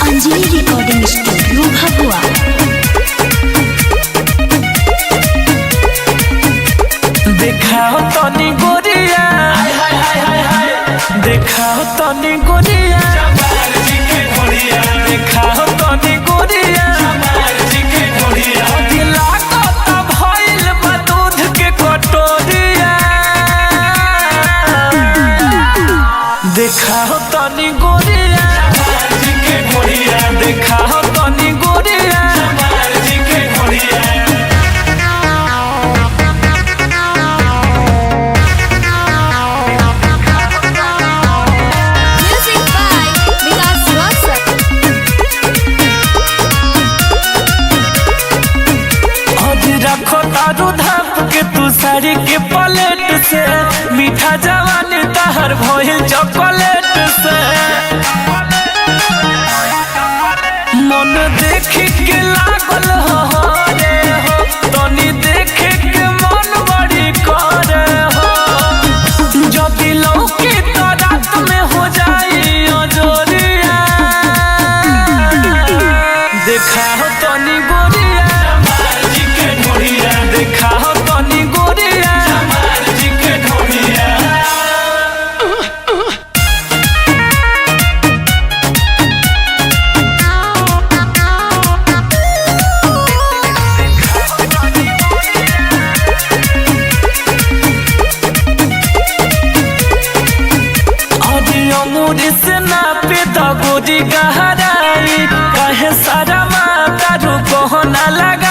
Anjali recording studio Bhabua. देखाओ तनी गोरिया, देखाओ तनी गोरिया, देखाओ तनी गोरिया। लागत भइल बा दूध के कटोरिया। देखाओ तनी गोरिया, देखाओ तनी गोरिया। म्यूजिक बाय विकास रोशन। आज रखो तारू धाप के तू साड़ी के पलेट से, मीठा जवानी तहर भइल चॉकलेट से। मन देख के लागल हो रे हो, तनी देख के मन बड़ी करे हो। जदि लौकी तो रात में हो जाई अजोरिया। देखाओ तनी गोरिया, देखाओ तनी गोरिया। अरे अंगूरी से नापे तो गोरी गहराई, कहे सारा माता रू ना लगा।